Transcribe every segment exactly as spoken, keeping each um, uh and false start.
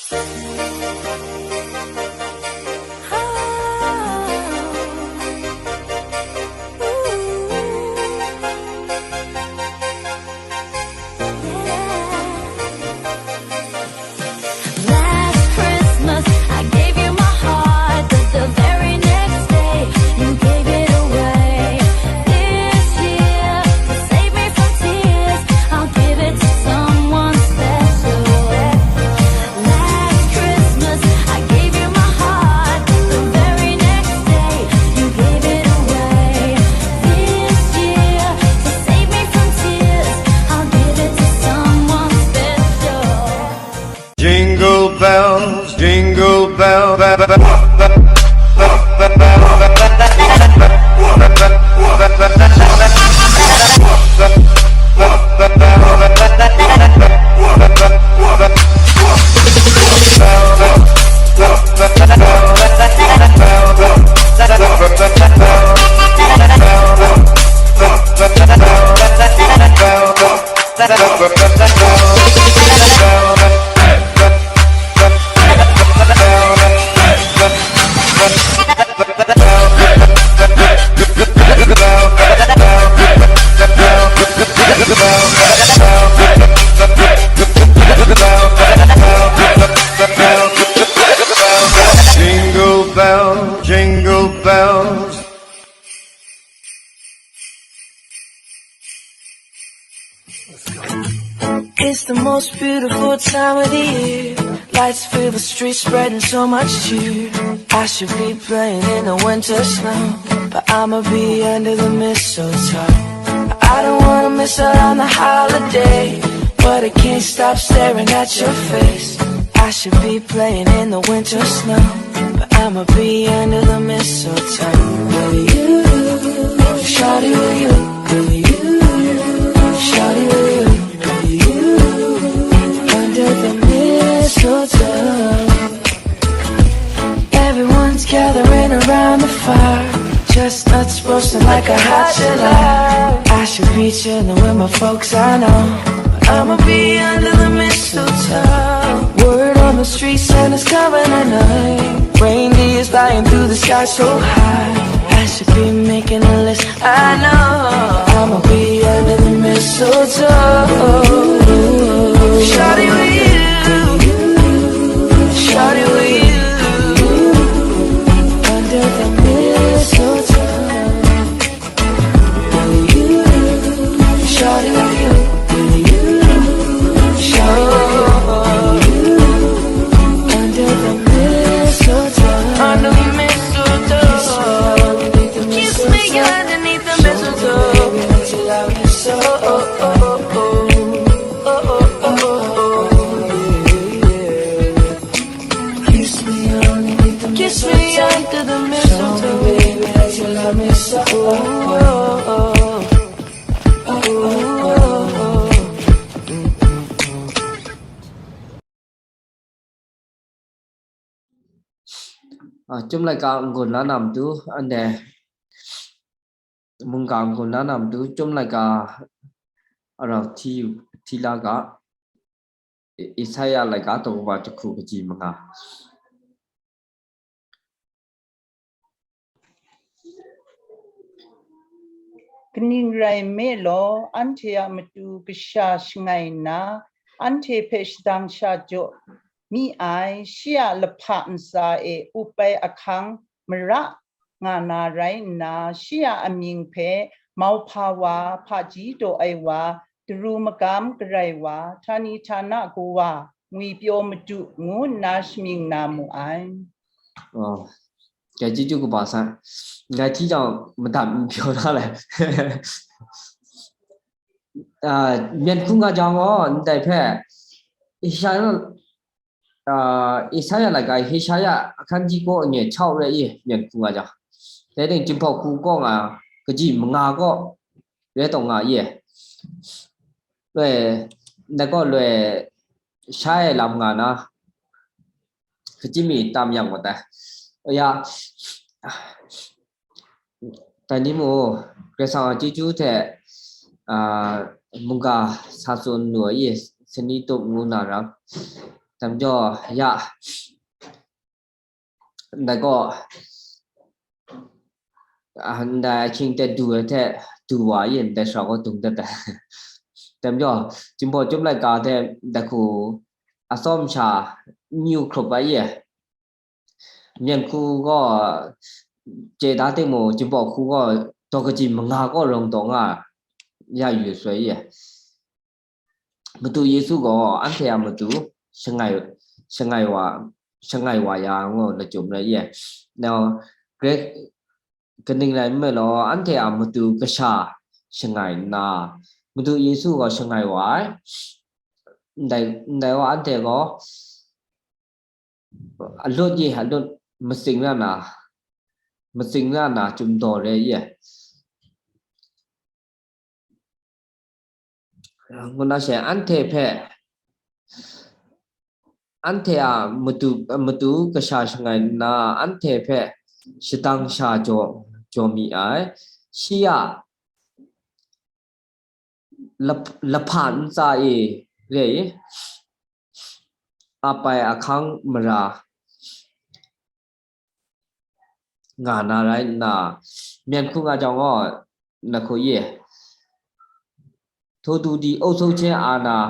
Last Christmas, I gave you my heart, but the very next day, you gave it away. This year, to save me from tears, I'll give it to someone special. Last Christmas, I gave you my heart, but the very next day, you gave it away. This year, to save me from tears, I'll give it to someone special. Jingle bells, jingle bells. Jingle bells, jingle bells. It's the most beautiful time of the year. Lights fill the streets, spreading so much cheer. I should be playing in the winter snow, but I'ma be under the mistletoe. I don't wanna miss out on the holiday, but I can't stop staring at your face. I should be playing in the winter snow, but I'ma be under the mistletoe. With you, shawty, with you, with you, shawty, with you, with you, under the mistletoe. Everyone's gathering around the fire. Chestnuts roasting like a hot July. I should be chilling with my folks, I know. I'ma be under the mistletoe. Word on the street, Santa's coming tonight. Reindeer's flying through the sky so high. I should be making a list, I know. I'ma be under the mistletoe. Shawty, with you. Shawty, with you. Under the mistletoe. Shawty, with you, with you, shawty, with you, under the mistletoe. Under the mistletoe. Kiss me underneath the mistletoe. Baby, won't you love me so? Kiss me underneath the mistletoe. Tell me, baby, that you love me so. Oh, oh, oh. A, chyum laika n-gun la na matu, anhte mungga n-gun la na matu, chyum laika a rau hti, hti la ga. I-, Isaya laika daw kaba jahku kaji manga. Kaning rai nme law, anhte a matu kasha shangai nna, anhte hpe shadang sha jaw mi ai, shi a lahpa ntsa e up ai ahkang mara nga na rai nna, shi a amying hpe mauhpa wa, hpaji daw ai wa, daru magam garai wa, htani htana kawa, ngwipyaw madu, ngu nna shamying na mu ai. Oh, 感谢主 kaba san. Ngai hti jang madat n pyaw na le. Ah, myen hku nga jang gaw, ndai hpe, Isaya, ah, Isaya laika, Isaya ahkang ji kaw nye chau rai i, myen hku nga jang. Dai ting, Jinghpaw hku kaw nga, kaji manga kaw, rai taw nga i. Loi, ndai kaw loi, sha ai lam nga na, kaji mi tam yang wa tai. Ya, dai ni mu, Karai Kasang a chyeju hte, ah, mungga sa tsun lu ai, sani tup ngu na rang, Tam jaw, ya, ndai gaw, ah, ndai ahkying hte du ai hte du wa yin, ndai sara gaw dung dat ai. Tam jaw, Jinghpaw Chyum laika hte ndai hku atsawm sha n yu hkrup ai ye. Myen hku gaw chye da timung, Jinghpaw hku gaw daw kaji manga kaw rawng taw nga ya yu soi ye. Madu Yesu gaw anhte a matu shangai, shangai wa, shangai wa ya ngu lachyum rai ye. Now, Grek kaning rai nme law, anhte a matu kasha shangai nna, Madu Yesu gaw shangai wa ai. Ndai, ndai wa anhte gaw alut ye, alut matsing na na, matsing na na, chyum daw re ye. Ngu na she, anhte hpe, anhte a matu, matu kasha shangai nna, anhte hpe shadang sha jaw, jaw mi ai. Shi a lap-, lahpa ntsa e re ai, apai ahkang mara nga na rai nna, myen hku nga jang gaw, na hku ye, ထိုသူသည် အုပ်စိုးခြင်းအာဏာ၊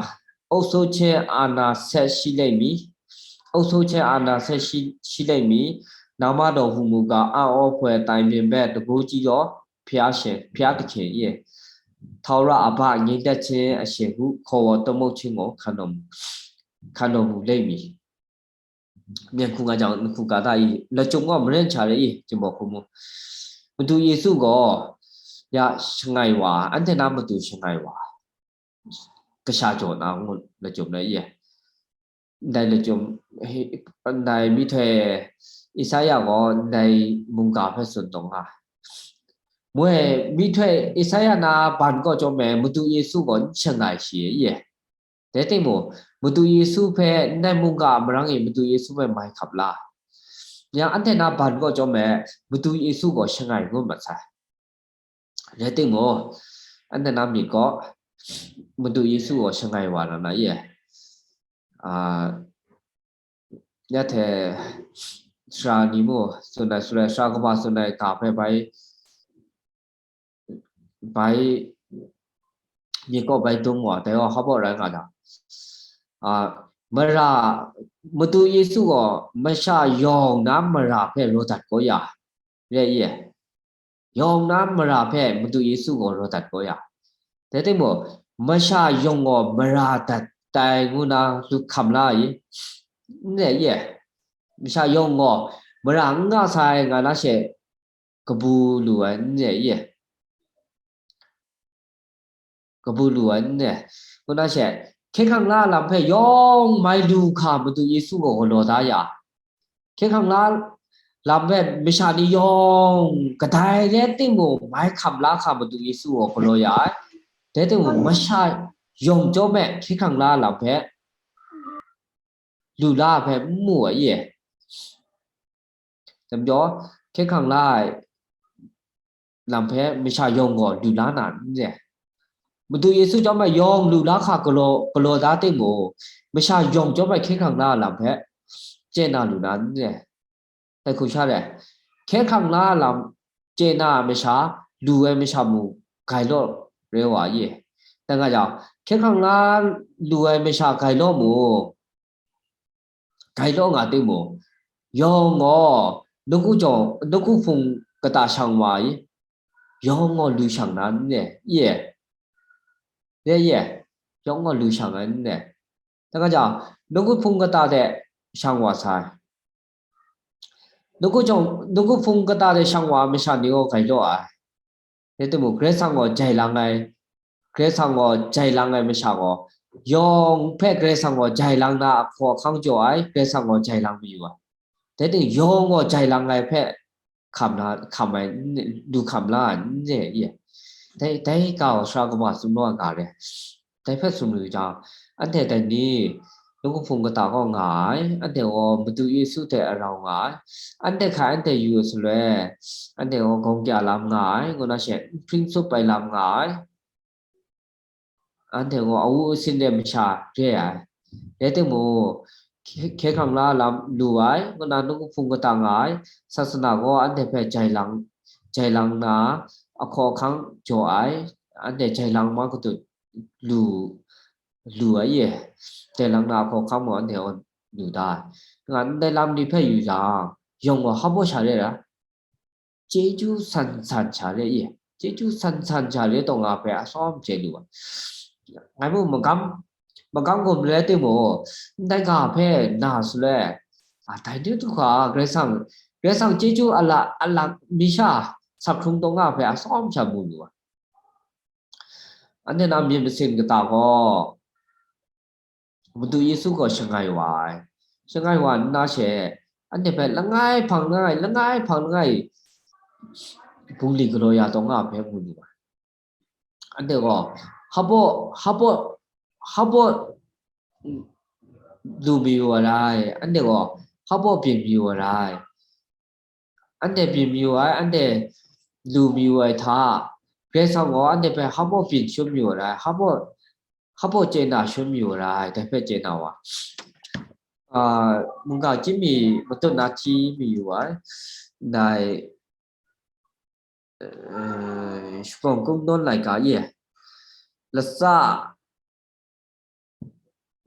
အုပ်စိုးခြင်းအာဏာဆက်ရှိလိမ့်မည်။ အုပ်စိုးခြင်းအာဏာဆက်ရှိရှိလိမ့်မည်။ နာမတော်ဟူမူကား၊ အံ့ဩဖွယ်တိုင်ပင်ဘက်တန်ခိုးကြီးသောဘုရားရှင်၊ ဘုရားသခင်၏၊ ထာဝရအဘ၊ ငြိမ်သက်ခြင်းအရှင်ဟုခေါ်ဝေါ်သမုတ်ခြင်းကိုခံတော်မူ၊ ခံတော်မူလိမ့်မည်။ Myen hku nga jang, nhku ga da i, lachyum gaw maren sha re i, Jinghpaw hku mu. Madu Yesu gaw ya shangai wa, anhte na matu shangai wa, kasha jaw na ngu lachyum rai ye. Ndai lachyum, ndai myihtoi Isaya gaw ndai mungga hpe tsun taw nga. Mui myihtoi Isaya na ban kaw chyawm me, Madu Yesu gaw n shangai shi ye. Dai timung, Madu Yesu hpe ndai mungga marang e Madu Yesu hpe mai hkap la. Yang anhte na ban kaw chyawm me, Madu Yesu gaw shangai ngut mat sai. Rai timung, anhte na myit gaw, Madu Yesu gaw shangai wa na na ye. Ah, ya hte sara ni mu, tsun ai, sara, sara kaba tsun ai ga hpe bai, bai myit kaw bai dum wa, dai wa hpa baw rai nga da. Ah, mara, Madu Yesu gaw masha yawng na mara hpe raw dat kaw ya, re ye. Yawng na mara hpe Madu Yesu gaw raw dat kaw ya. Dai timung, masha yawng gaw mara dat tai ngu na lu hkam la i? N re ye. Masha yawng gaw mara n nga sai nga na she kabu lu ai n re ye. Kabu lu ai n re. Ngu na she, hkye hkrang la lam hpe yawng mai lu hkra Madu Yesu gaw galaw da ya. Hkye hkrang la lam hpe masha ni yawng kadai rai timung, mai hkam la hkra Madu Yesu gaw galaw ya ai. Dai timung, masha yawng chyawm me hkye hkrang la lam hpe lu la ai hpe n mu ai ye. Dai majaw, hkye hkrang la ai lam hpe masha yawng gaw lu la na n re. Madu Yesu chyawm ai yawng lu la hkra galaw, galaw da timung, masha yawng chyawm ai hkye hkrang la ai lam hpe chye na lu na n re. Dai hku sha re, hkye hkrang la ai lam chye na ai masha, lu ai masha mung gai law re wa ye. Dai nga jang, hkye hkrang la lu ai masha gai law mung, gai law nga timung, yawng gaw nawku jawng, nawku hpung kata shang wa i, yawng gaw lu shang na n re, ye, re ye, yawng gaw lu shang ai n re. Dai nga jang, nawku hpung kata de shang wa sai. Nawku jawng, nawku hpung kata de shang wa ai masha ni gaw gai law ai. Rai timung, Karai Kasang gaw jai lang ai, Karai Kasang gaw jai lang ai masha gaw, yawng hpe Karai Kasang gaw jai lang na ahkaw ahkang jaw ai, Karai Kasang gaw jai lang mayu ai. Dai ting yawng gaw jai lang ai hpe hkam la, hkam ai, n-, du hkam la ai n re ye. Dai, dai ga gaw sara kaba tsun naw ai ga re. Dai hpe tsun lu jang, anhte dai ni, nawku hpung kata kaw nga ai, anhte gaw Madu Yesu hte a rau nga ai, anhte hkai anhte yu ai shaloi, anhte gaw gawng kya lam nga ai, ngu na she, n hpring tsup ai lam nga ai, anhte gaw awu asin de masha re ai, rai timung, hkye hkye hkrang la lam lu ai, ngu na ngu hpung kata nga ai, sasana gaw anhte hpe jai lang, jai lang na, ahkaw ahkang jaw ai, anhte jai lang ma katut lu, lu ai ye, jai lang na ahkaw ahkang mung anhte gaw lu da ai. Nga ndai lam ni hpe yu jang, yawng gaw hpa baw sha re ai. Chyeju san san sha re ye, chyeju san san sha re taw nga hpe atsawm chye lu ai. Ngai mung magam, magam gum re ai timung, ndai ga hpe na su le, a, dai ni hkra Karai Kasang, Karai Kasang chyeju a la, a lak mi sha sak hkrung taw nga hpe atsawm sha mu lu ai. Anhte na myit masin kata gaw, Madu Yesu gaw shangai wa ai. Shangai wa nna she, anhte hpe langai hpang langai, langai hpang langai, bungli galaw ya taw nga hpe mu lu ai. Anhte gaw, hpa baw, hpa baw, hpa baw lu mayu ai rai, anhte gaw, hpa baw byin mayu ai rai. Anhte byin mayu ai, anhte lu mayu ai hta, Karai Kasang gaw anhte hpe hpa baw byin shangun mayu ai, hpa baw, hpa baw chye na shangun mayu ai, dai hpe chye na wa. Ah, mungga chyinmi matut na hti mayu ai, ndai, eh, Shakawn Kungdawn laika e, latsa,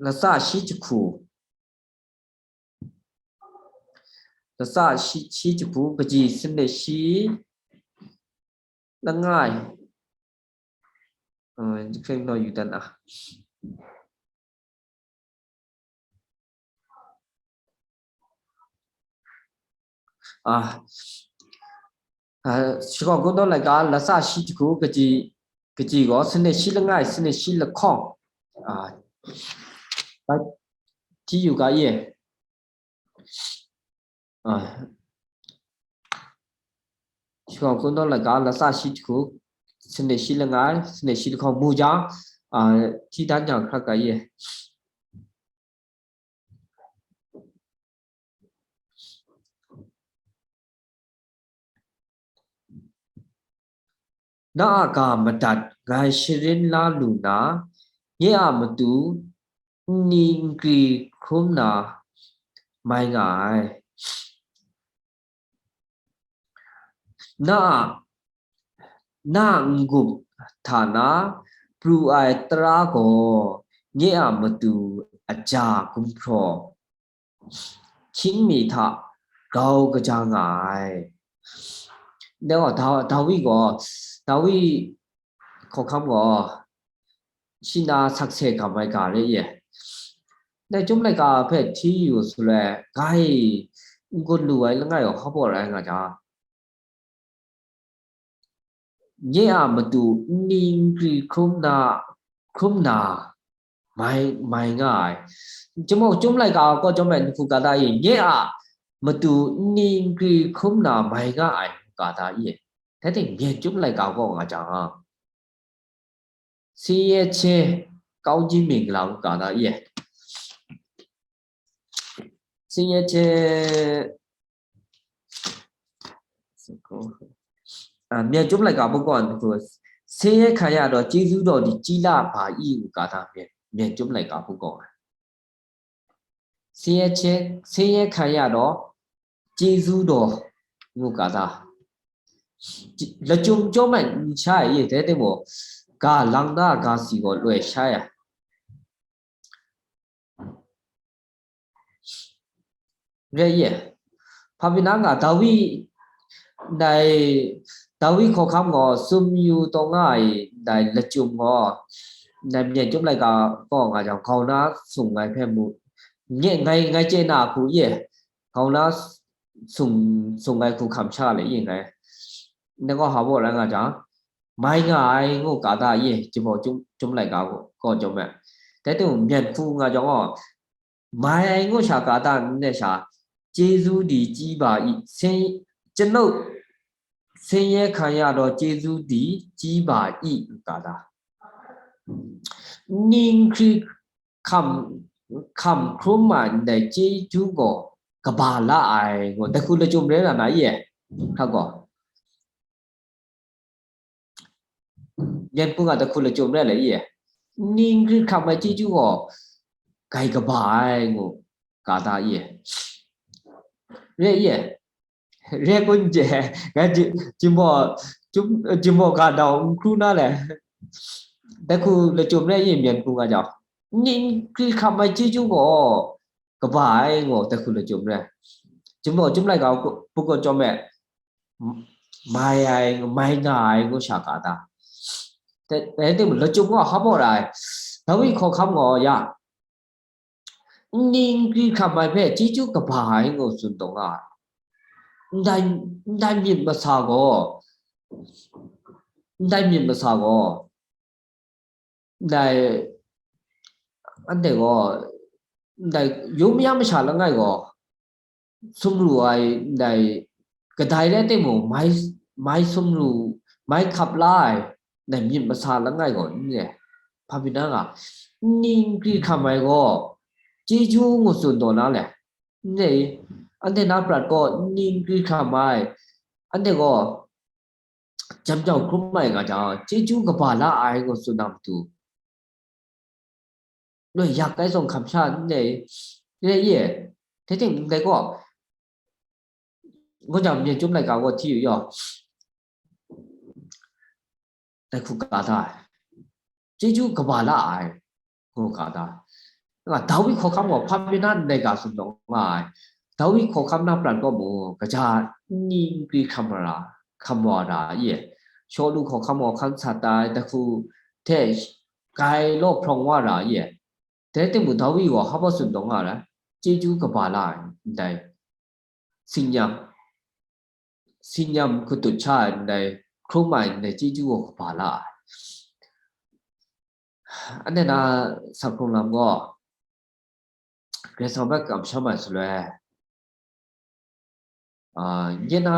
latsa shi jahku, latsa shi, shi jahku, kaji sanit shi langai, eh, hkring naw yu dan a. Ah, ah, Shakawn Kungdawn laika, latsa shi jahku, kaji, kaji gaw, sanit shi langai, sanit shi lahkawng. Ah, bai, hti yu ga ye. Ah, Shakawn Kungdawn laika, latsa shi jahku, sanit shi langai, sanit shi lahkawng mu jang, ah, hti dan jang hkrat ga ye. Na a ga madat ngai sharin la lu na, nye a matu nni nkri hkrum na mai nga ai. Na a, na a n-gup hta na pru ai tara gaw nye a matu aja gumhpraw hkying mi hta grau kaja nga ai. Dai gaw Da-, Dawi gaw, Dawi hkawhkam gaw, shi na sakse gam ai ga re ye. Dai Chyum laika hpe hti yu su le, gai n-gun lu ai langai gaw hpa baw rai nga jang, nye a matu nni nkri hkrum na, hkrum na mai, mai nga ai. Chyum, Chyum laika gaw chyawm ai nhku ga da i, nye a matu nni nkri hkrum na mai nga ai ga da i. Dai ting, Myen Chyum laika gaw nga jang, ဆင်းရဲခြင်းကောင်းကြီးမင်္ဂလာ ngu ga da i. ဆင်းရဲခြင်း အာ Myen Chyum laika hpu gaw, ဆင်းရဲခံရသောကျေးဇူးတော်သည်ကြီးလှပါ၏ဟု ga da Myen, Myen Chyum laika hpu gaw. ဆင်းရဲခြင်း, ဆင်းရဲခံရသောကျေးဇူးတော် ngu ga da. Lachyum chyawm ai n sha ai ye, dai timung, ga lang na ga si gaw loi sha ya. Re ye. Hpa pyi na nga, Dawi, ndai, Dawi hkawhkam gaw sum yu taw nga ai, ndai lachyum gaw, ndai Myen Chyum laika gaw nga jang, grau na sung ai hpe mu, nye ngai, ngai chye na a hku ye, grau na sung, sung ai hku hkam sha le ye ngai. Ndai gaw hpa baw rai nga jang, mai nga ai ngu ga da ye, Jinghpaw Chyum, Chyum laika gaw, gaw chyawm ai. Dai timung, Myen hku nga jang gaw, mai ai ngu sha ga da n le sha, ကျေးဇူးသည်ကြီးပါ၏, ဆင်း, ကျွန်ုပ်ဆင်းရဲခံရသောကျေးဇူးသည်ကြီးပါ၏, ga da. Nni nkri hkam, hkam hkrum ai ndai chyeju gaw kaba la ai, ngu, dai hku lachyum rai na na ye, hkra gaw. Myen hku nga dai hku lachyum rai le ye. Nni nkri hkam ai chyeju gaw grai kaba ai, ngu, ka ta ye. Re ye. Re kun je, ga ji, jimbo, jim, jimbo ga dau, nkru na le. Dai hku lachyum re ye myen hku nga jau. Ning kri hkam ai chyeju gaw, kaba ai ngo, dai hku lachyum re. Jimbo, jim lai ga, pu ko chyawm e. Mai ai, mai nga ai ngu sha ka ta. Dai, dai tim lachyum gaw hap ra ai. Dawi hkawhkam gaw ya. Ning kri hkam ai hpe chyeju kaba ai ngu tsun taw nga ai. Ndai, ndai myit masa gaw, ndai myit masa gaw, ndai, anhte gaw, ndai yum ya masha langai gaw, sumru ai ndai kadai rai timung, mai, mai sumru, mai hkap la ai ndai myit masa langai gaw n re. Hpa mi na nga, ning kri hkam ai gaw, chyeju ngu tsun taw na le. N re, anhte na prat gaw ning kri hkam ai, anhte gaw jam jau hkrum ai nga jang, chyeju kaba la ai ngu tsun na matu. Noi yak kai zong hkam sha n re, n re ye, hte ting ndai gaw, ngu jang myen chyum laika gaw hti yu yaw, dai hku ka da ai. Chyeju kaba la ai, ngu ka da. Nga Dawi hkawhkam gaw hpa pyi na ndai ga tsun taw nga ai. Dawi hkawhkam na prat gaw mung, kaja n ni n kri hkam wa ra, hkam wa ra ye. Shawlu hkawhkam gaw hkan sat ai, dai hku hte grai law hprawng wa ra ye. Dai timung Dawi gaw hpa tsun taw nga ai, chyeju kaba la ai ndai, sinyam, sinyam hkatut sha ai ndai, hkrum ai ndai chyeju gaw kaba la ai. Anhte na sakhkrung lam gaw, Karai Kasang hpe kamsham ai shaloi, a, nye na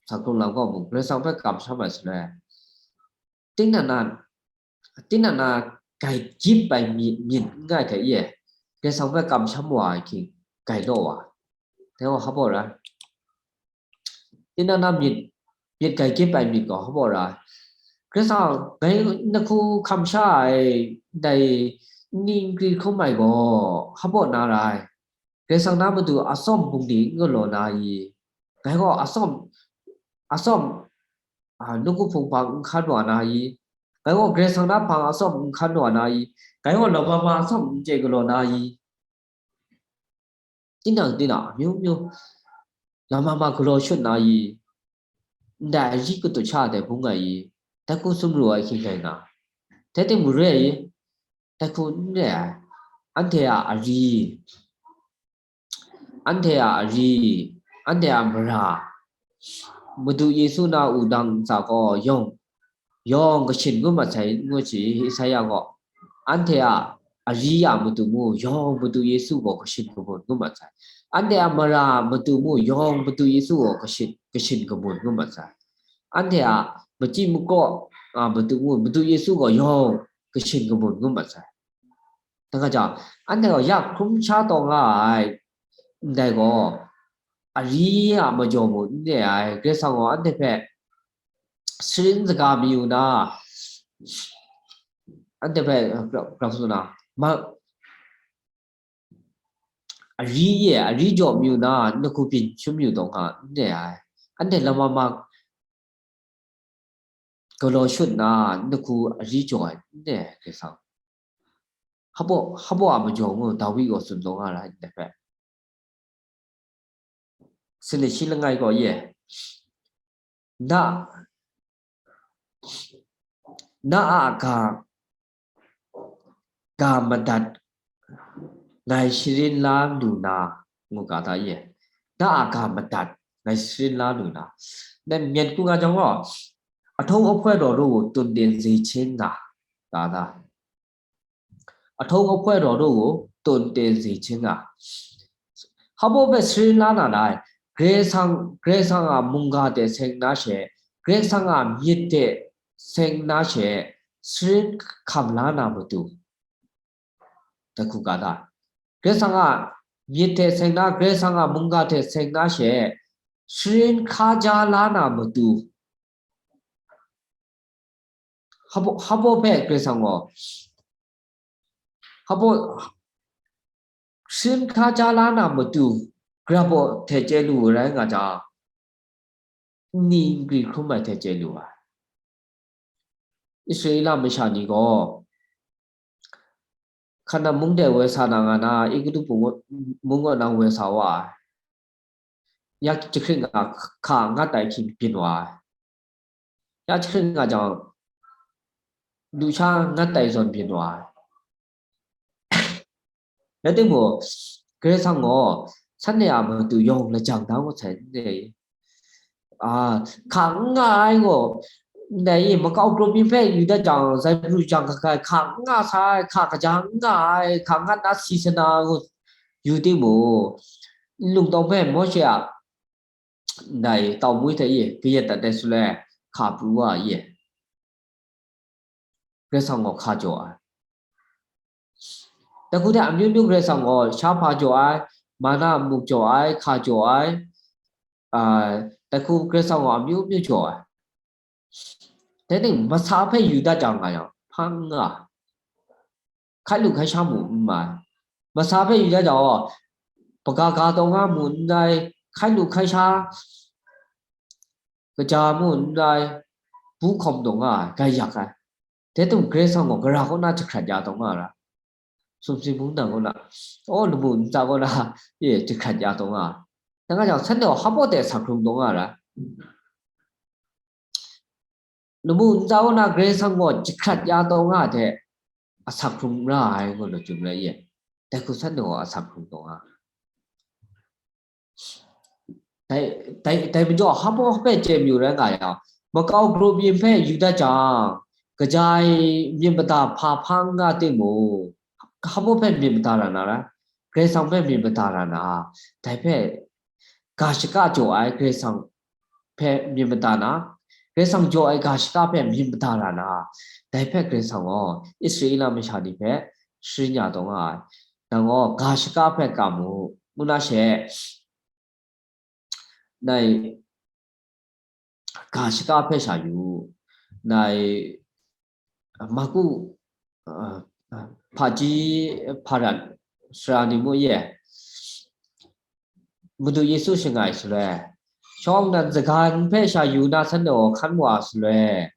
sakhkrung lam gaw mung, Karai Kasang hpe kamsham ai shaloi, tinang na, tinang na grai gyip ai myit, myit n gai hte ye, Karai Kasang hpe kamsham wa ai hking grai law wa, dai gaw hpa baw ra. Tinang na myit, myit grai gyip ai myit gaw hpa baw ra. Karai Kasang, ngai n hku hkam sha ai, dai n ni n kri hkrum ai gaw hpa baw na ra ai. Karai Kasang na matu atsawm bungli n galaw na i? Ngai gaw atsawm, atsawm, a, nawku hpung hpang n hkan wa na i? Ngai gaw Karai Kasang na hpang atsawm n hkan wa na i? Ngai gaw lawbama atsawm n chye galaw na i? Tinang, tinang, amyu myu, lawbama galaw shut na i? Ndai ari hkatut sha ai bung ai i? Dai hku sumru ai hkying rai nga, dai timung re ai i? Dai hku n re ai. Anhte a ari, anhte a ari, anhte a mara, Madu Yesu na wudang ntsa gaw yawng, yawng kashin ngu mat sai, ngu shi Isaya gaw. Anhte a ari a matu mung, yawng Madu Yesu gaw kashin kamun ngu mat sai. Anhte a mara matu mung, yawng Madu Yesu gaw kashin, kashin kamun ngu mat sai. Anhte a machyi makaw a matu mung, Madu Yesu gaw yawng kashin kamun ngu mat sai. Dai nga jang, anhte gaw ya hkrum sha taw nga ai ndai gaw, ari a majaw mung n re ai, Karai Kasang gaw anhte hpe sarin saga mayu na, anhte hpe, uh, pra-, pra-, na, ma, ari e, ari jaw mayu na, n hku byin shum yu taw nga n re ai. Anhte lawbama galaw shut na, n hku ari jaw ai n re ai, Karai Kasang. Hpa baw, hpa baw a majaw ngu Dawi gaw tsun taw nga ra ai ndai hpe. Sin ni shi langai gaw ye, na, na a ga, ga madat ngai sharin la lu na, ngu ga ta ye. Na a ga madat ngai sharin la lu na. Dai myen hku nga jang gaw, အထုံးအဖွဲ့တော်တို့ကို တုန်တင်စေခြင်းငှာ ga ta. အထုံးအဖွဲ့တော်တို့ကို တုန်တင်စေခြင်းငှာ. Hpa baw hpe sharin la na dai, Karai Kasang, Karai Kasang a mungga hte seng na she, Karai Kasang a myit hte seng na she, sharin hkam la na matu. Dai hku ga ta. Karai Kasang a myit hte seng na, Karai Kasang a mungga hte seng na she, sharin hkaja la na matu. Hpa baw, hpa baw hpe Karai Kasang gaw, hpa baw, Hpring hkra ja la na matu grap aw hte chye lu ai rai nga jang, nni nkri hkrum ai hte chye lu ai. Israela masha ni gaw Hkanaan mung de woi sa na nga na, Egutu mung kaw nang woi sa wa ai. Ya jahkring nga hka ngat ai hkying byin wa ai. Ya jahkring nga jang, lusha ngat ai zawn byin wa ai. Rai timung, Karai Kasang gaw, shanhte a matu yawng lajang da ngut sai, ndai, a, hka n nga ai gaw, ndai makau grup yin hpe yu dat jang, zai pru jang hka hka, hka n nga sai, hka kaja n nga ai, hka ngat na si sana ngu yu timung, nlung tawng hpe Mawshe a ndai tau mui hte e kayat dat ai shaloi, hka pru wa e. Karai Kasang gaw hka jaw ai. Dai hku hte amyu myu Karai Kasang gaw shahpa jaw ai, mana muk jaw ai, hka jaw ai, a, dai hku Karai Kasang gaw amyu myu jaw ai. Dai ning masa hpe yu dat jang nga yang, hpang nga. Hkai lu hkai sha mu n mai. Masa hpe yu dat jang, paga ga taw nga mu n rai, hkai lu hkai sha kaja mu n rai, bu hkawm taw nga ai, gai yak ai. Dai hte mung Karai Kasang gaw gara kaw na jahkrat ya taw nga ai. Sumsing mungdan kaw na, aw, lamu ntsa kaw na, e, jahkrat ya taw nga ai. Dai nga jang, shanhte gaw hpa baw de sa hkrung taw nga ai. Lamu ntsa kaw na Karai Kasang gaw jahkrat ya taw nga ai hte, asak hkrung ra ai ngu na chyum rai ye. Dai hku shanhte gaw asak hkrung taw nga. Dai, dai, dai majaw hpa baw hpe chye mayu rai nga yang, makau grup yin hpe yu dat jang, kaja e myit mada hpa hpang nga timung, hpa baw hpe myit mada ra na rai, Karai Kasang hpe myit mada ra na, dai hpe ga shaka jaw ai Karai Kasang hpe myit mada na, Karai Kasang jaw ai ga shaka hpe myit mada ra na, dai hpe Karai Kasang gaw Israela masha ni hpe sharin ya taw nga ai. Nang gaw ga shaka hpe kam u, ngu na she, nai ga shaka hpe sha yu, nai Marku, a, a, hpaji hparat sara ni mu ye, Madu Yesu shangai shaloi, shawng nnan sagan hpe sha yu na shanhte gaw hkan wa shaloi,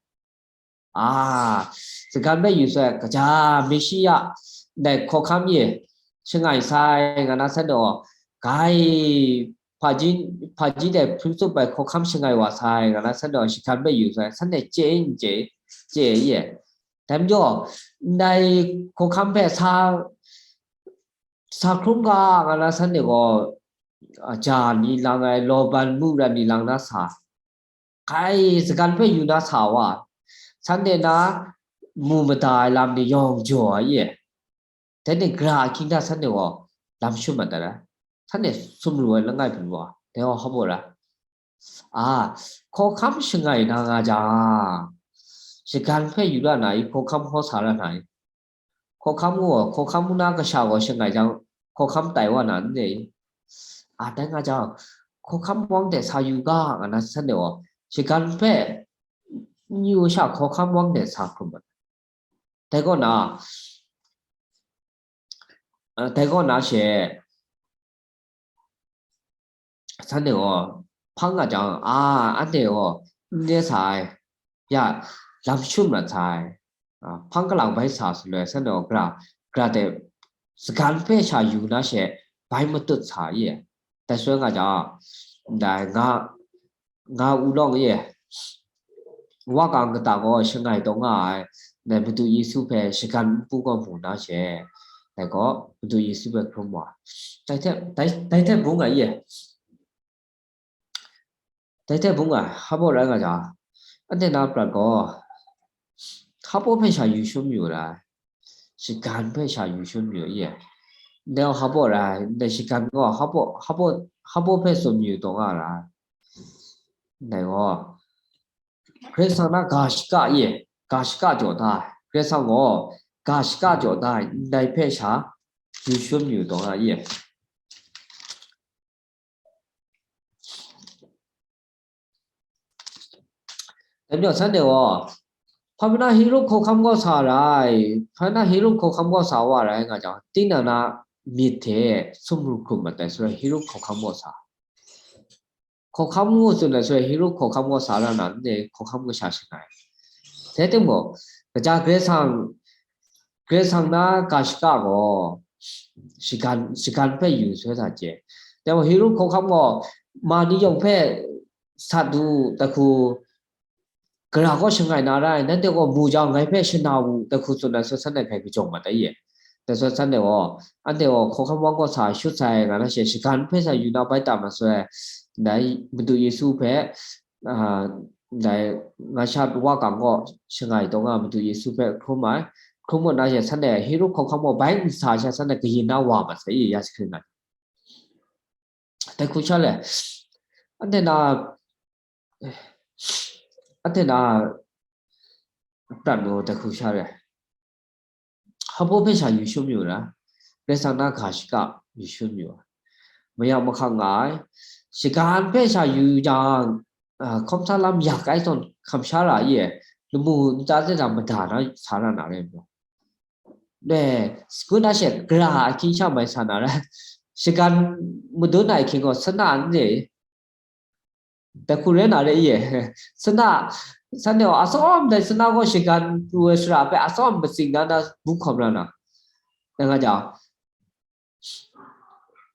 a, sagan hpe yu shaloi, kaja Meshiya ndai hkawhkam e shangai sai nga na shanhte gaw, gai hpaji, hpaji dai hpring tsup ai hkawhkam shangai wa sai nga na shanhte gaw, shagan hpe yu shaloi, shanhte chye n chye, chye ye. Dai majaw, ndai hkawhkam hpe sa, sa hkrum ga nga na shanhte gaw, a, ja ni lang ai, lawban mu ra ni lang na sa, hkai sagan hpe yu na sa wa, shanhte na mu mada ai lam ni yawng jaw ai e. Dai ni gara ahkying hta shanhte gaw lam shut mat dat ai. Shanhte sumru ai langai pru wa, dai gaw hpa baw ra. A, hkawhkam shangai na nga jang, shagan hpe yu ra na i, hkawhkam hkaw sa ra na i? Hkawhkam gaw, hkawhkam na kasha gaw shangai jang, hkawhkam tai wa na n re i? A, dai nga jang, hkawhkam wang de sa yu ga, nga na shanhte gaw, shagan hpe n yu sha hkawhkam wang de sa hkrum ai. Dai kaw na, a, dai kaw na she, shanhte gaw hpang nga jang, a, anhte gaw n re sa ai, ya, lam shut mat sa ai, a, hpang kalang bai sa shaloi, shanhte gaw gara, gara de sagan hpe sha yu na she bai matut sa i? Dai shaloi nga jang, ndai nga, nga u lawng e, wa kang kata gaw shangai taw nga ai, dai Madu Yesu hpe shagan npu gaw mu na she, dai gaw Madu Yesu hpe hkrum wa. Dai hte, dai, dai hte bung ai e. Dai hte bung ai, hpa baw rai nga jang, anhte na prat gaw, hpa baw hpe sha yu shum yu ra ai, shagan hpe sha yu shum yu ye. Ndai gaw hpa baw rai, ndai shagan gaw hpa baw, hpa baw, hpa baw hpe tsun yu taw nga ra ai. Ndai gaw, Karai Kasang na ga shaka e, ga shaka jaw da ai. Karai Kasang gaw ga shaka jaw da ai, ndai hpe sha yu shum yu taw nga ye. Dai majaw, shanhte gaw, hpa pyi na Herod hkawhkam gaw sa ra ai, hpa pyi na Herod hkawhkam gaw sa wa ra ai nga jang, tinang na myit hte sumru hkrum mat ai shaloi, Herod hkawhkam gaw sa. Hkawhkam ngu tsun ai shaloi, Herod hkawhkam gaw sa ra na, ndai hkawhkam kasha shangai. Dai timung, kaja Karai Kasang, Karai Kasang na ga shaka gaw shagan, shagan hpe yu soi sa chye. Dai mung Herod hkawhkam gaw ma ni yawng hpe sat du, dai hku, gara gaw shangai na rai, nanhte gaw mu jang ngai hpe shana u, dai hku tsun ai sut san ai hpe kajawng mat ai ye. Dai sut san ai gaw, anhte gaw hkawhkam wang gaw sa shut sai, nga na she shagan hpe sa yu na bai tam masoi, dai Madu Yesu hpe, a, dai nga sha wa kang gaw shangai taw nga Madu Yesu hpe hkrum ai, hkrum mat na she san ai Herod hkawhkam gaw bai n sa sha san ai kayin na wa mat sai ye, ya sahkring ai. Dai hku sha le, anhte na, anhte na prat mu dai hku sha le. Hpa baw hpe sha yu shangun yu ra, Karai Kasang na ga shaka yu shangun yu ra. Mayam mahkang nga ai, shagan hpe sha yu jang, a, hkawm sa lam yak ai zawn hkam sha ra i, lamu nta de na mada na sa ra na rai maw? Ne, sagun a she gara ahkying sha mai sa na rai. Shagan madun ai ahkying gaw sana n re. Dai hku rai na re i e. Sana, san de wa, atsawm dai sana gaw shagan pru ai sara hpe atsawm matsing na na bu hkawm ra na. Dai nga jang,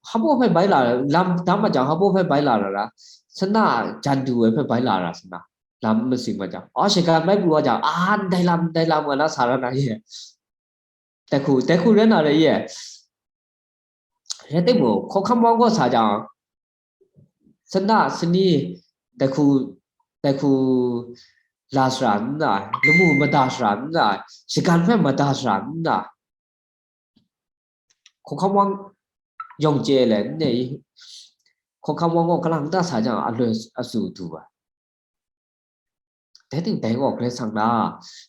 hpa baw hpe bai la, lam dam ma jang, hpa baw hpe bai la ra ra, sana jan du ai hpe bai la ra sana, lam matsing ma jang, a, shagan bai pru wa jang, a, ndai lam, ndai lam nga na sa ra na ye. Dai hku, dai hku rai na rai ye. Rai timung, hkawhkam wang gaw sa jang, sana, sani, dai hku, dai hku la sara n na, lamu mada sara n na, shagan hpe mada sara n na, hkawhkam wang yawng chye ai n ne i? Hkawhkam wang gaw kalang ta sa jang, aloi asu du ai. Dai ting dai gaw Karai Kasang na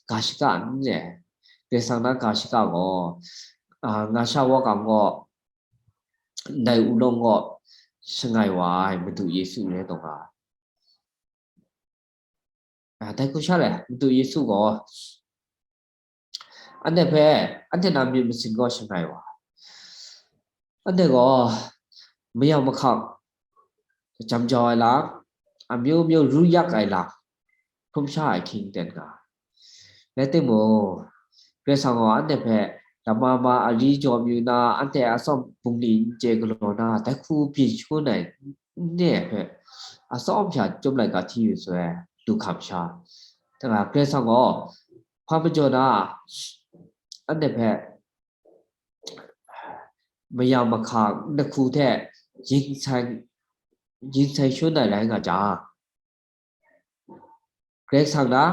ga shaka n ne. Karai Kasang na ga shaka gaw, a, nga sha wa kang gaw, ndai wunawng gaw shangai wa ai Madu Yesu rai taw nga ai. A, dai hku sha le, Madu Yesu gaw, anhte hpe, anhte na myit masin gaw shangai wa. Anhte gaw mayam mahkang, jam jau ai lam, amyu myu ru yak ai lam, hkrum sha ai ahkying ten nga. Rai timung, Karai Kasang gaw anhte hpe lama ma ari jaw myu na, anhte atsawm bungli n chye galaw na, dai hku byin shangun ai n ne hpe, atsawm sha chyum laika hti yu soi, du hkam sha. Dai nga, Karai Kasang gaw hpa majaw na, anhte hpe mayam mahkang, dai hku hte yin sai, yin sai shangun ai rai nga jang, Karai Kasang na,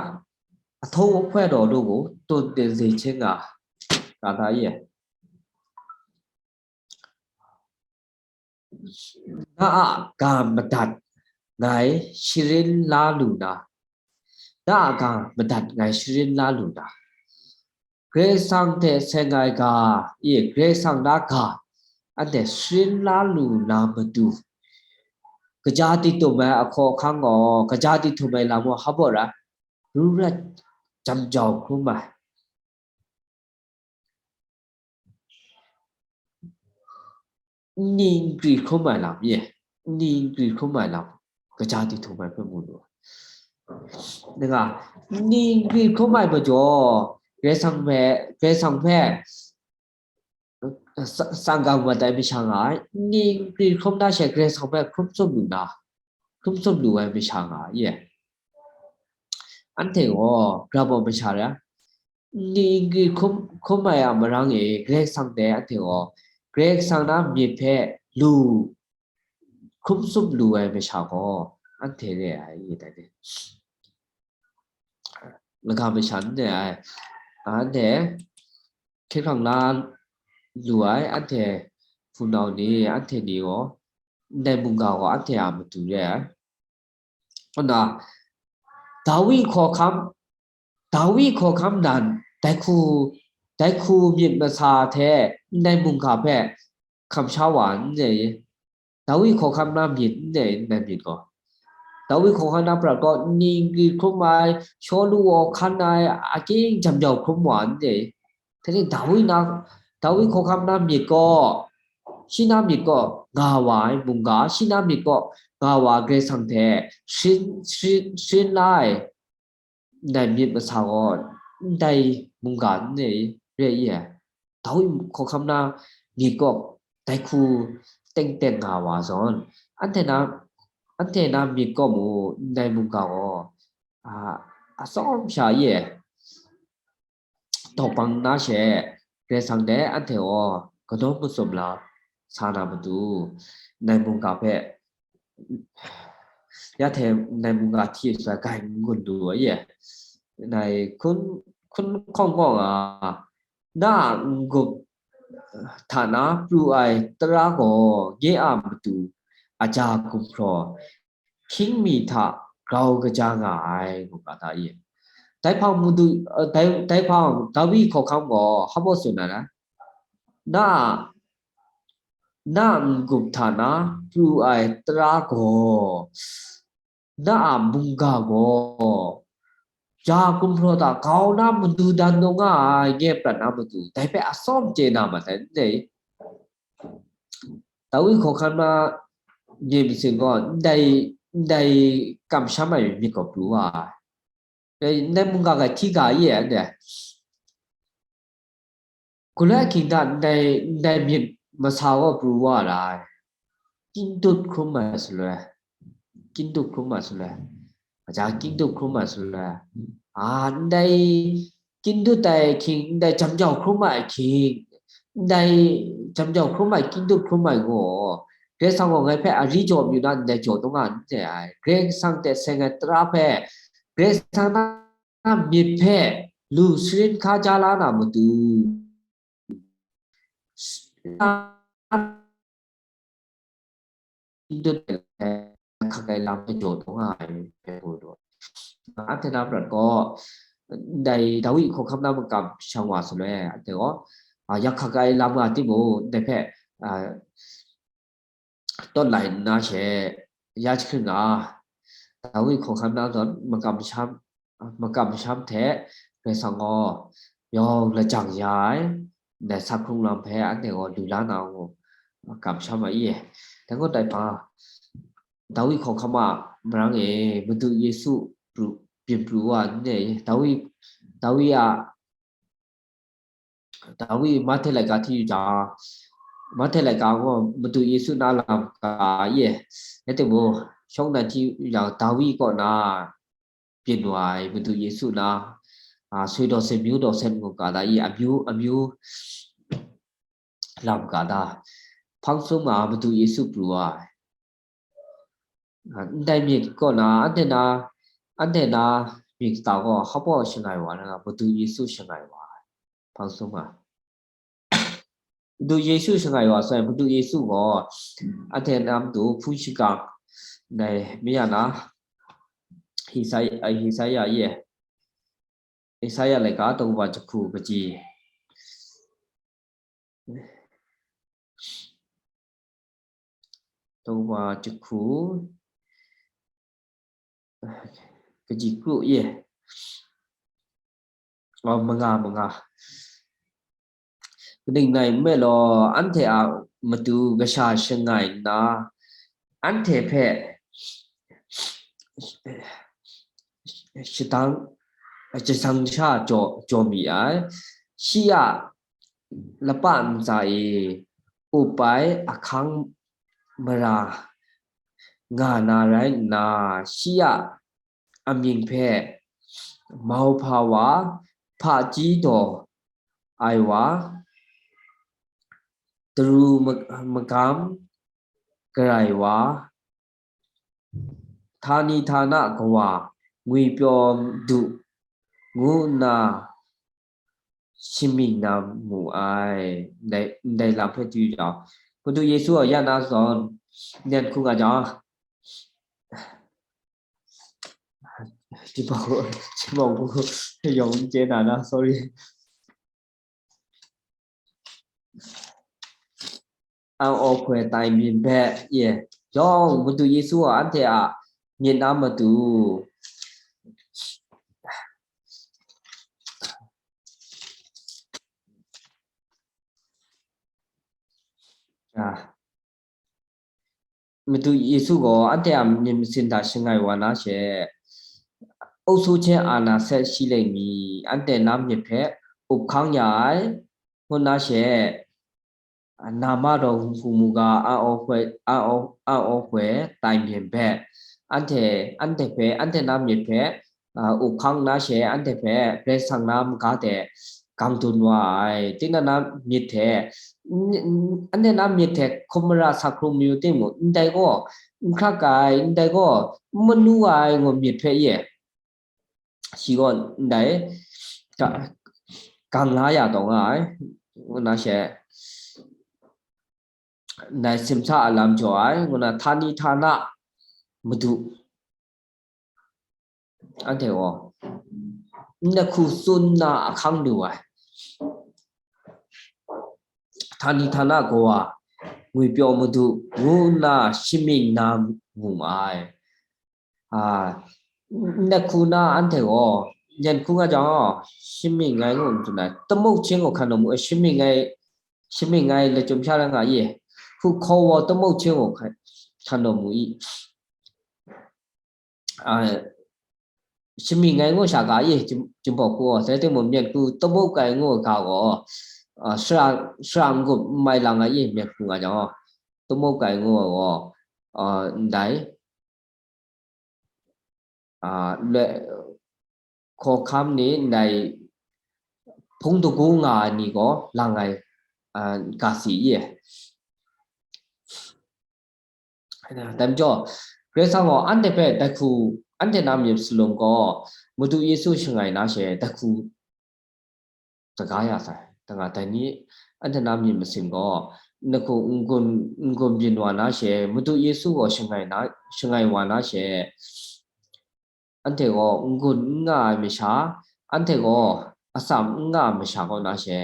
ahtung ahkoi daw lu mu, tun tin zing hkying nga, ga da ye. Na a ga madat ngai sharin la lu na, na a ga madat ngai sharin la lu na, Karai Kasang hte seng ai ga, i, Karai Kasang na ga, anhte sharin la lu na matu, kaja di tum ai ahkaw ahkang gaw, kaja di tum ai lam gaw hpa baw rai, ru rat jam jau hkrum ai. Nni nkri hkrum ai lam, ye, nni nkri hkrum ai lam, kaja di htum ai hpe mu lu ai. Nni nkri hkrum ai majaw, Karai Kasang hpe, Karai Kasang hpe, sa-, sanggang mat ai masha nga ai, nni nkri hkrum na she Karai Kasang hpe hkrum tsun lu na, hkrum tsun lu ai masha nga ai, ye. Anhte gaw grau ai masha rai, nni nkri hkrum, hkrum ai a marang e, Karai Kasang dai anhte gaw, Karai Kasang na myit hpe lu, hkrum tsup lu ai masha gaw, anhte re ai, dai ni. Laga masha n re ai, anhte hkye hkrang la lu ai, anhte hpunau ni, anhte ni gaw, ndai mungga gaw anhte a matu re ai. Nna, Dawi hkawhkam, Dawi hkawhkam nan, dai hku, dai hku myit masa hte ndai mungga hpe hkam sha wa n re i? Dawi hkawhkam na myit n re i, ndai myit gaw? Dawi hkawhkam na prat gaw, nni nkri hkrum ai, Shawlu gaw hkan ai, aking jam jau hkrum wa n re i? Dai ni Dawi na, Dawi hkawhkam na myit gaw, Shi na myit kaw nga wa ai mungga, shi na myit kaw nga wa ai Karai Kasang hte sharin, sharin, sharin la ai ndai myit masa gaw ndai mungga n re, re i ai. Dawi hkawhkam na myit kaw dai hku teng teng nga wa zawn, anhte na, anhte na myit kaw mu ndai mungga gaw, a, atsawm sha i ai. Tawk bang na she, Karai Kasang dai anhte gaw kanawn masum la sa na matu, ndai mungga hpe, ya hte ndai mungga hti sha gai n gun lu ai e. Ndai hkun, hkun hkawng kaw nga, na a n-gup hta na pru ai tara gaw nye a matu a ja gumhpraw, hkying mi hta grau kaja nga ai, ngu ga ta i. Dai hpang madu, dai, dai hpang Dawi hkawhkam gaw hpa baw tsun ai na? Na, na n-gup hta na pru ai tara gaw, na a mungga gaw, ja gumhpraw hta grau na madu dan taw nga ai, nye prat na matu, dai hpe atsawm chye na ma sai, n dai? Dawi hkawhkam na myit masin gaw ndai, ndai kamsham ai myit gaw pru wa ai. Ndai, ndai mungga ga hti ga i ai, ndai. Galoi ahkying hta ndai, ndai myit masa gaw pru wa ra ai. Kying dut hkrum ai shaloi, kying dut hkrum ai shaloi, kaja kying dut hkrum ai shaloi, a, ndai kying dut ai ahkying, ndai jam jau hkrum ai ahkying, ndai jam jau hkrum ai, kying dut hkrum ai gaw, Karai Kasang gaw ngai hpe ari jaw amyu na ndai jaw taw nga n re ai. Karai Kasang hte seng ai tara hpe, Karai Kasang na myit hpe lu sharin hka ja la na matu, hkak ai lam hpe jaw taw nga ai hpe gaw, anhte na prat gaw, ndai Dawi hkawhkam na makam shang wa shaloi, anhte gaw, a, yak hkak ai lam nga timung, ndai hpe, a, tawt lai nna she, ya jahkring nga, Dawi hkawhkam na zawn makam masham, makam masham hte Karai Kasang gaw yawng lajang ya ai, ndai sa hkrung lam hpe anhte gaw lu la na gaw, makam masham ai i. Dai gaw dai hpa, Dawi hkawhkam a marang e, Madu Yesu pru, byin pru wa n re, Dawi, Dawi a Dawi Mahte laika hti yu jang, Mahte laika gaw Madu Yesu na lam ka ye. Rai timung, shawng nnan hti yu jang, Dawi kaw na byin wa ai Madu Yesu na, a, sui daw sen, myu daw sen ngu ka da i, amyu, amyu lam ka da. Hpang sum a Madu Yesu pru wa ai. Ndai myit kaw na, anhte na, anhte na myit kata gaw hpa baw shangai wa na, Madu Yesu shangai wa ai. Hpang sum a. Madu Yesu shangai wa sai, Madu Yesu gaw anhte na matu hpung shingkang, ndai, mi ya na, Isaya, Isaya ye, Isaya laika daw wa jahku kaji, daw wa jahku kaji kru ye, manga, manga. Kaning rai nme law, anhte a matu kasha shangai nna, anhte hpe shadang, jasang sha jaw, jaw mi ai. Shi a lapa ntsa e up ai ahkang mara nga na rai nna, shi a amying hpe mauhpa wa, hpaji daw ai wa, daru ma-, magam garai wa, htani htana kawa, ngwipyaw du ngu nna shamying na mu ai. Ndai, ndai lam hpe du jang, Madu Yesu a ya na zawn, nen hkung a jang, ဒီမှာကို ဒီမှာကို ရုံးကျဲတာနော် sorry. အံဢေႃးခွဲးတိုင်ပင်ဘက် ယဲ ရောင် မတူ ယေရှု အန်ထေ အ မျက်နှာ မတူ Madu Yesu gaw anhte a myit masin hta shangai wa na she, အုပ်စိုးခြင်းအာဏာစက်ရှိလိမ့်မည်, အန်တ့နားမြစ်ဖက် အုပ်ခန်းရ ngu na she, နာမတော်ဟူမူကား အံ့ဩဖွယ် အံ့ဩ အံ့ဩဖွယ်တိုင်ပင်ဘက် အန်တ့ အန်တ့ဖဲ အန်တ့နားမြစ်ဖက် အုပ်ခန်းရ na she, အန်တ့ဖဲ ရဲဆောင်ရ မကားတဲ့ ကံတုန်ဝါ ai, တိနနားမြစ်ထဲ အန်တ့နားမြစ်ထဲ ခုမရ စခရုံမယူတိမူ အန်တ့ကော အန်ခရကအိုင် အန်တ့ကော မနူအိုင် ငိုမြစ်ဖဲ ရဲ့ ရှိကော အန်တ့ ကံလာရတော့ငါ ငိုနားရှဲ နႆႉ simsa alam jaw ai, ngu na, htani htana madu, anhte gaw, nna hku tsun na ahkang lu ai, htani htana gaw a, ngwipyaw madu, ngu nna shamying na mu ma ai. Nna hku na anhte gaw, nyan hku nga jang, shamying ai ngu n tsun ai, tamuk hkying gaw hkan daw mu, shamying ai, shamying ai lachyum sha rai nga i, hku hkaw wa tamuk hkying gaw hkan daw mu i, shamying ai ngu sha ga i, Jinghpaw hku gaw, dai timung, myan hku tamuk ai ngu ga gaw, sara, sara n-gup n mai lang ai i, myan hku nga jang, tamuk ai ngu gaw, ndai, a, le, hkawhkam ni ndai hpung dagu nga ai ni gaw lang ai, a, ga si ye. Dai majaw, Karai Kasang gaw anhte hpe dai hku, anhte na myit salum gaw, Madu Yesu shangai na she dai hku, saga ya sai. Danga dai ni, anhte na myit masin gaw, nna hku n-gun, n-gun byin wa na she, Madu Yesu gaw shangai na, shangai wa na she, anhte gaw n-gun n nga ai masha, anhte gaw atsam n nga ai masha kaw na she,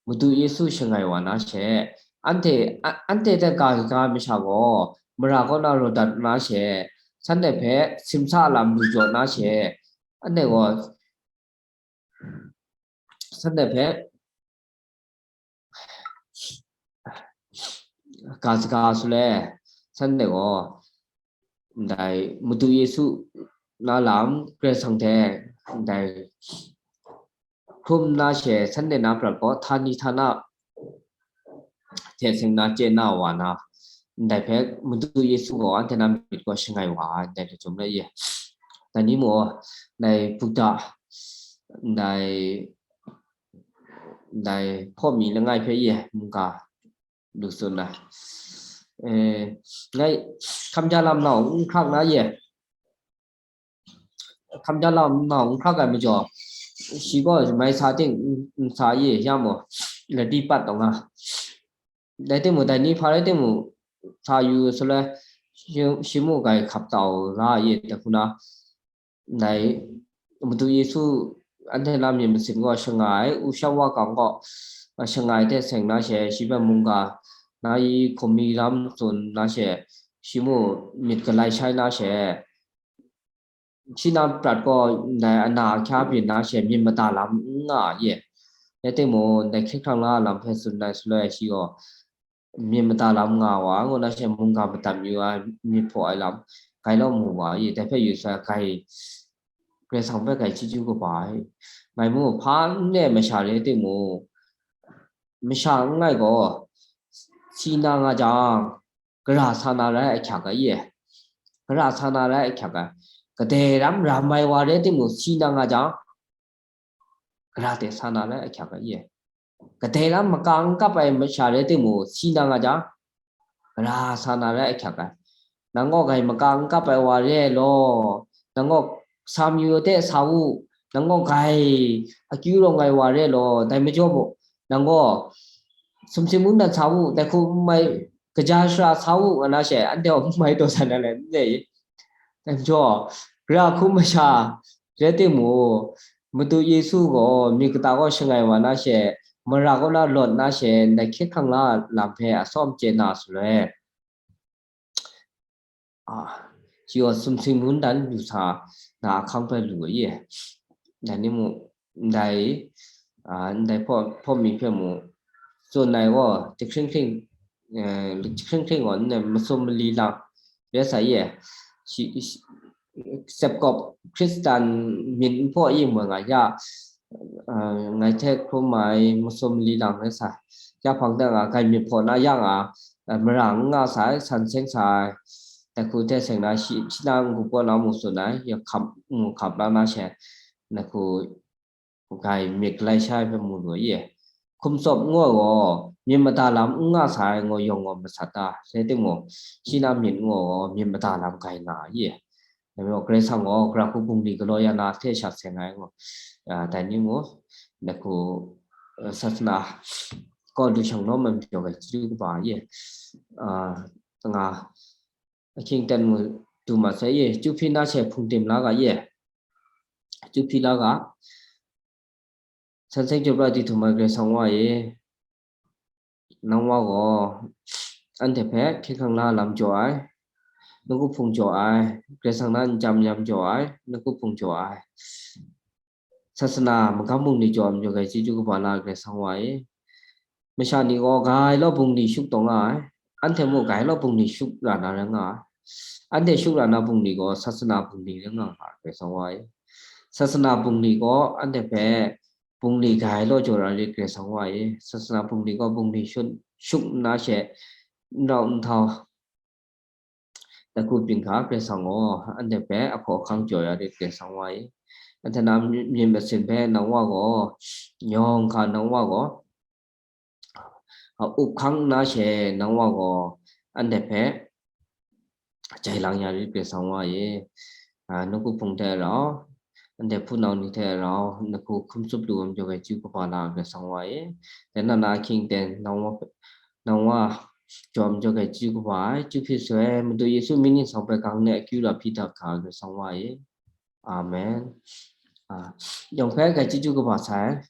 Madu Yesu shangai wa na she, anhte, a, anhte hte ga ga masha gaw, mara kaw na raw dat na she, shanhte hpe simsa lam lu jaw na she, anhte gaw, shanhte hpe ga saga su le, shanhte gaw, ndai Madu Yesu na lam Karai Kasang hte ndai hkrum na she, shanhte na prat gaw, htani htana hte seng na chye na wa na, ndai hpe Madu Yesu gaw anhte na myit gaw shangai wa ai, ndai lachyum rai ye. Dai ni mung, ndai Buddha, ndai, ndai hpaw mi langai hpe ye mungga lu tsun ai. E, ngai hkam ja lam nau n hkrak na ye. Hkam ja lam nau n hkrak ai majaw, shi gaw mai sa ting n, n sa ye, ya mung, ladi pat taw nga. Dai timung, dai ni hpa rai timung, sa yu sa le, shi, shi mung gai hkap tau la ye, dai hku na, ndai Madu Yesu anhte na myit masin gaw shangai, u sha wa kang gaw, shangai hte seng na she, shi hpe mungga na i hkum mi lam tsun na she, shi mung myit galai shai na she, shi na prat gaw ndai ana ahkya byin na she myit mada lam n nga ye. Rai timung, ndai hkye hkrang la lam hpe tsun ai shaloi shi gaw, myit mada lam nga wa, ngu na she mungga madat yu ai, myit hpaw ai lam, gai law mu wa i, dai hpe yu sai, gai, Karai Kasang hpe gai chyeju kaba ai. Ngai mu, hpa n re ai masha rai timung, masha n rai gaw, si na nga jang, gara sa na rai ahkyak ai ye. Gara sa na rai ahkyak ai. Kadai ram ram ai wa rai timung, si na nga jang, gara hte sa na rai ahkyak ai ye. Kadai ram maka n kap ai masha rai timung, si na nga jang, gara sa na rai ahkyak ai. Nang gaw gai maka n kap ai wa re ai law, nang gaw sa mayu de sa u, nang gaw gai akyu rawng ai wa re ai law, dai majaw mung, nang gaw sumsing mungdan sa u, dai hku n mai, kaja shara sa u, nga na she, anhte gaw n mai taw sa na le, n re i. Dai majaw, gara hku masha rai timung, Madu Yesu gaw myit kata gaw shangai wa na she, mara kaw na lawt na she, ndai hkye hkrang la lam hpe atsawm chye na shaloi, a, shi gaw sumsing mungdan lu sa na ahkang hpe lu ai ye. Dai ni mung, ndai, a, ndai hpaw, hpaw mi hpe mung, tsun ai gaw, jahkring hkring eh, hkring hkring gaw, nne masum mali lang, rai sa ye, shi, shi, sepkop Hkristan myit nhpaw yi moi nga ya, eh, ngai hte hkrum ai masum mali lang rai sa, ya hpang da nga, gai myit hpaw na ya nga, eh, mara n nga sa ai, san seng sa ai, dai hku hte seng na, shi, shi na n-gu paw na mu tsun ai, ya hkap, mu hkap la na she, dai hku, gai myit galai sha ai hpe mu lu ai ye. Hkum tsawp ngu ai gaw, myit mada lam n nga sa ai ngaw yawng gaw masat ta, rai timung, shi na myit ngu ai gaw, myit mada lam gai nga ai ye. Dai majaw, Karai Kasang gaw, gara hku bungli galaw ya na hte sha seng ai ngaw, ah, dai ni ngu, dai hku, eh, sasana kaw lu shang naw man pyaw ai chyeju kaba ye, ah, nga, ahkying ten mu du ma sai ye, chyu hpyi na she hpung tim la ga ye, chyu hpyi la ga, san seng chyawm pra di htum ai Karai Kasang wa e, nang wa gaw, anhte hpe hkying hkang la lam jaw ai, nawku hpung jaw ai, Karai Kasang na nchyam nyam jaw ai, nawku hpung jaw ai, sasana magam bungli jaw ai majaw gai chyeju kaba la ai Karai Kasang wa e. Masha ni gaw gai law bungli shuk taw nga ai, anhte mung gai law bungli shuk ra na rai nga ai. Anhte shuk ra na bungli gaw sasana bungli rai nga nga ai Karai Kasang wa e. Sasana bungli gaw anhte hpe bungli gai law jaw ra rit Karai Kasang wa e. Sasana bungli gaw bungli shun, shuk nna she, n rau n htau, dai hku byin hkra Karai Kasang gaw, anhte hpe ahkaw ahkang jaw ya rit Karai Kasang wa e. Anhte na myit masin hpe nang wa gaw, yawng hkra nang wa gaw, a, up hkang nna she nang wa gaw, anhte hpe jai lang ya rit Karai Kasang wa e. A, nawku hpung hte rau, anhte hpunau ni hte rau, nawku hkum tsup lu ai majaw gai chyeju kaba la ai Karai Kasang wa e. Dai na na ahkying ten, nang wa, nang wa jaw ai majaw gai chyeju kaba ai, chyu hpyi sai, Madu Yesu mying ningsang hpe gang de akyu la hpyi dat hkra ai Karai Kasang wa e. Amen. A, yawng hpe gai chyeju kaba sai.